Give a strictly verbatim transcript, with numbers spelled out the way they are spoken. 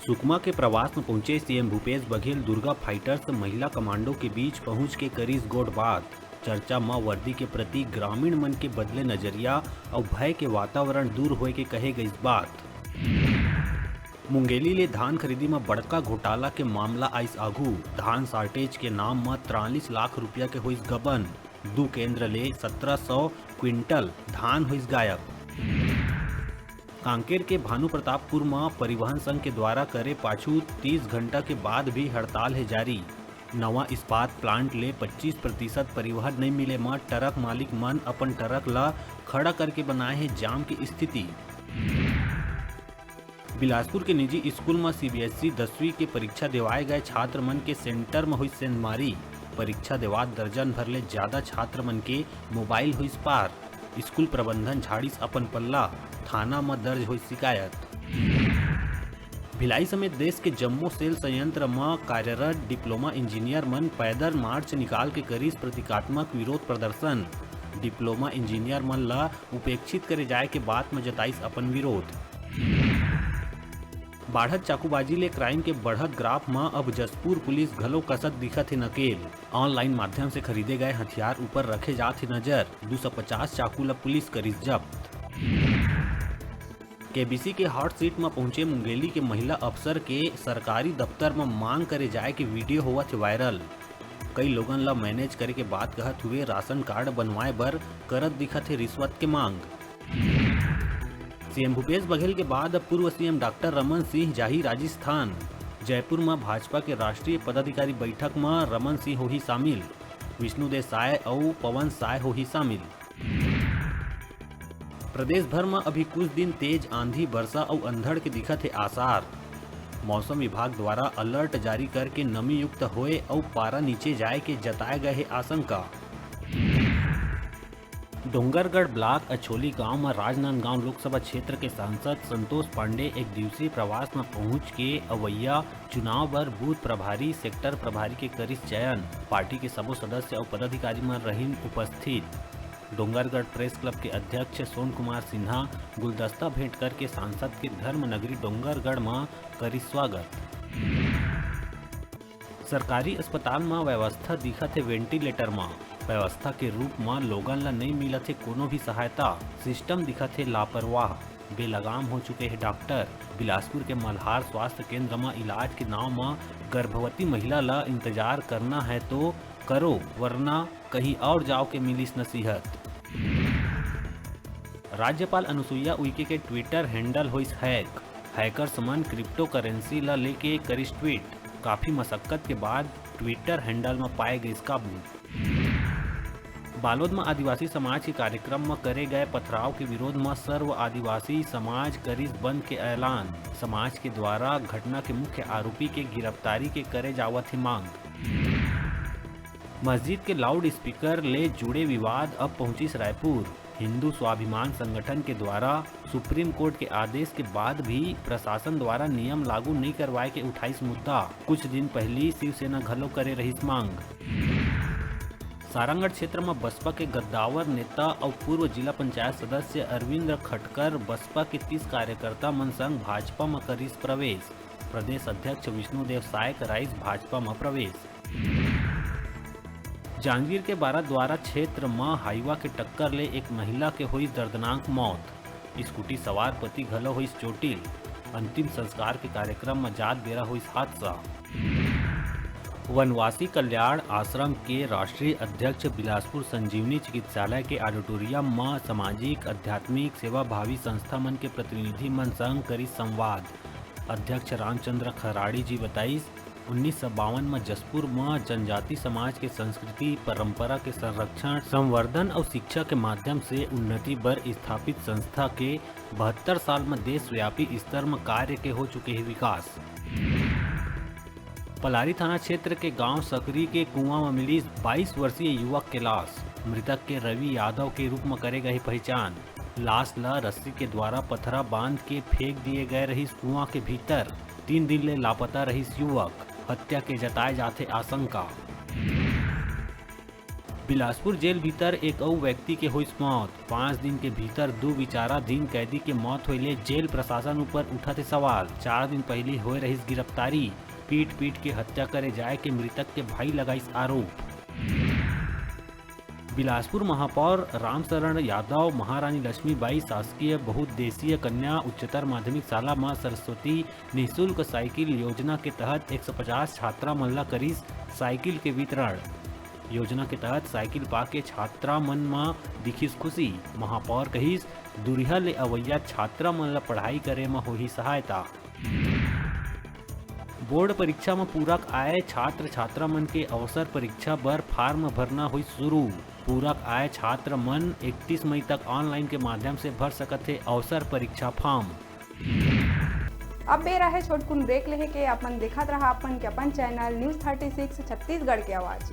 सुकमा के प्रवास म पहुंचे सीएम भूपेश बघेल दुर्गा फाइटर्स महिला कमांडो के बीच पहुंच के करिस गोठ बात। चर्चा म वर्दी के प्रति ग्रामीण मन के बदले नजरिया अउ भय के वातावरण दूर होए के कहे गइस बात। मुंगेली ले धान खरीदी म बड़का घोटाला के मामला आइस आघू। धान shortage के नाम म तिरालीस लाख रुपया के होइस गबन। दू केंद्र ले सत्रह सौ क्विंटल धान होइस गायब। कांकेर के भानुप्रतापपुर म परिवहन संघ के द्वारा करे पाछू तीस घंटा के बाद भी हड़ताल हे जारी। नवा इस्पात प्लांट ले पच्चीस प्रतिशत परिवहन नइ मिले म ट्रक मालिक मन अपन ट्रक ल खड़ा करके बनाए हे जाम के स्थिति। बिलासपुर के निजी स्कूल म सीबीएसई दसवीं के परीक्षा देवाए गए छात्र मन के सेंटर म हुई सेंधमारी। परीक्षा देवात दर्जन भर ले ज्यादा छात्र मन के मोबाइल हुई पार। स्कूल प्रबंधन झाड़िस अपन पल्ला, थाना म दर्ज हुई शिकायत। भिलाई समेत देश के जम्मो सेल संयंत्र म कार्यरत डिप्लोमा इंजीनियर मन पैदल मार्च निकाल के करिस प्रतीकात्मक विरोध प्रदर्शन। डिप्लोमा इंजीनियर मन ल उपेक्षित करे जाए के बात म जताइस अपन विरोध। बाढ़त चाकूबाजी ले क्राइम के बढ़त ग्राफ म अब जशपुर पुलिस घलो कसत दिखत हे नकेल। ऑनलाइन माध्यम से खरीदे गए हथियार ऊपर रखे जात हे नजर। दू सौ पचास चाकू ल पुलिस करिस जब्त। केबीसी के हॉट सीट म पहुंचे मुंगेली के महिला अफसर के सरकारी दफ्तर म मांग करे जाए के वीडियो होवत हे वायरल। कई लोगन ल मैनेज करे के बात कहत हुए राशन कार्ड बनवाए बर करत दिखत हे रिश्वत के मांग। सीएम भूपेश बघेल के बाद अब पूर्व सीएम डॉक्टर रमन सिंह जाही राजस्थान। जयपुर म भाजपा के राष्ट्रीय पदाधिकारी बैठक म रमन सिंह होही शामिल। विष्णुदेव साय अउ पवन साय होही शामिल। प्रदेश भर म अभी कुछ दिन तेज आंधी, बरसा अउ अंधड़ के दिखत हे आसार। मौसम विभाग द्वारा अलर्ट जारी करके नमी युक्त होए अउ पारा नीचे जाए के जताए गए हे आशंका। डोंगरगढ़ ब्लॉक अछोली गांव म राजनांदगांव लोकसभा क्षेत्र के सांसद संतोष पांडे एक दिवसीय प्रवास म पहुंच के अवैया चुनाव बर बूथ प्रभारी, सेक्टर प्रभारी के करिस चयन। पार्टी के सबो सदस्य अउ पदाधिकारी मन रहिन उपस्थित। डोंगरगढ़ प्रेस क्लब के अध्यक्ष सोन कुमार सिन्हा गुलदस्ता भेंट करके सांसद के धर्म नगरी डोंगरगढ़ म करिस स्वागत। सरकारी अस्पताल म व्यवस्था दिखत हे वेंटिलेटर म। व्यवस्था के रूप म लोगन ल नइ मिलत हे कोनो भी सहायता। सिस्टम दिखत हे लापरवाह। बेलगाम हो चुके हे डॉक्टर। बिलासपुर के मल्हार स्वास्थ्य केंद्र म इलाज के नाव म गर्भवती महिला ल इंतजार करना है तो करो, वरना कहीं और जाओ के मिलिस नसीहत। राज्यपाल अनुसुईया उइके के ट्विटर हैंडल होइस हैक। हैकर्स मन क्रिप्टो करेंसी ल लेके करिस ट्वीट। काफी मशक्कत के बाद ट्विटर हैंडल म पाए गइस काबू। बालोद म आदिवासी समाज के कार्यक्रम म करे गए पथराव के विरोध म सर्व आदिवासी समाज करिस बंद के ऐलान। समाज के द्वारा घटना के मुख्य आरोपी के गिरफ्तारी के करे जावत हे मांग। मस्जिद के लाउड स्पीकर ले जुड़े विवाद अब पहुंचिस रायपुर। हिंदू स्वाभिमान संगठन के द्वारा सुप्रीम कोर्ट के आदेश के बाद भी प्रशासन द्वारा नियम लागू नइ करवाए के उठाइस मुद्दा। कुछ दिन पहिली शिवसेना घलो करे रहिस मांग। सारंगढ़ क्षेत्र म बसपा के गद्दावर नेता अउ पूर्व जिला पंचायत सदस्य अरविंद खटकर बसपा के तीस कार्यकर्ता मन संग भाजपा म करिस प्रवेश। प्रदेश अध्यक्ष विष्णुदेव साय कराइस भाजपा म प्रवेश। जांजगीर के बाराद्वारा क्षेत्र म हाईवा के टक्कर ले एक महिला के होइस दर्दनाक मौत। स्कूटी सवार पति घलो होइस चोटिल। अंतिम संस्कार के कार्यक्रम म जात बेरा होइस हादसा। वनवासी कल्याण आश्रम के राष्ट्रीय अध्यक्ष बिलासपुर संजीवनी चिकित्सालय के ऑडिटोरियम म सामाजिक, आध्यात्मिक, सेवाभावी संस्था मन के प्रतिनिधि मन संग करिस संवाद। अध्यक्ष रामचंद्र खराड़ी जी बताइस, उन्नीस सौ बावन म जशपुर म जनजाति समाज के संस्कृति, परंपरा के संरक्षण, संवर्धन अउ शिक्षा के माध्यम से उन्नति बर स्थापित संस्था के बहत्तर साल म देशव्यापी स्तर म कार्य के हो चुके हे विकास। पलारी थाना क्षेत्र के गांव सकरी के कुआं म मिलिस बाईस वर्षीय युवक के लाश। मृतक के रवि यादव के रूप म करे गए पहचान। लाश ल रस्सी के द्वारा पथरा बांध के फेंक दिए गए रहिस कुआं के भीतर। तीन दिन ले लापता रहिस युवक, हत्या के जताए जाथे आशंका। बिलासपुर जेल भीतर एक अउ व्यक्ति के होइस मौत। पाँच दिन के भीतर दू बिचारा दिन कैदी के मौत होए ले जेल प्रशासन ऊपर उठत हे सवाल। चार दिन पहिली होए रहिस गिरफ्तारी। पीट पीट के हत्या करे जाए के मृतक के भाई लगाइस आरोप। बिलासपुर महापौर रामशरण यादव महारानी लक्ष्मीबाई शासकीय बहुउद्देशीय कन्या उच्चतर माध्यमिक शाला म सरस्वती निःशुल्क साइकिल योजना के तहत एक सौ पचास छात्रा मन ला करिस साइकिल के वितरण। योजना के तहत साइकिल पाके छात्रा मन म दिखिस खुशी। महापौर कहिस, दुरिहा ले अवइया छात्रा मन ला पढ़ाई करे म होही सहायता। बोर्ड परीक्षा म पूरक आए छात्र छात्रा मन के अवसर परीक्षा बर फार्म भरना होइस शुरू। पूरक आए छात्र मन इकतीस मई तक ऑनलाइन के माध्यम से भर सकत हे अवसर परीक्षा फॉर्म। अब बेरा हे छोटकुन ब्रेक लेहे के। अपन देखत रहा अपन के अपन channel news thirty six Chhattisgarh के आवाज।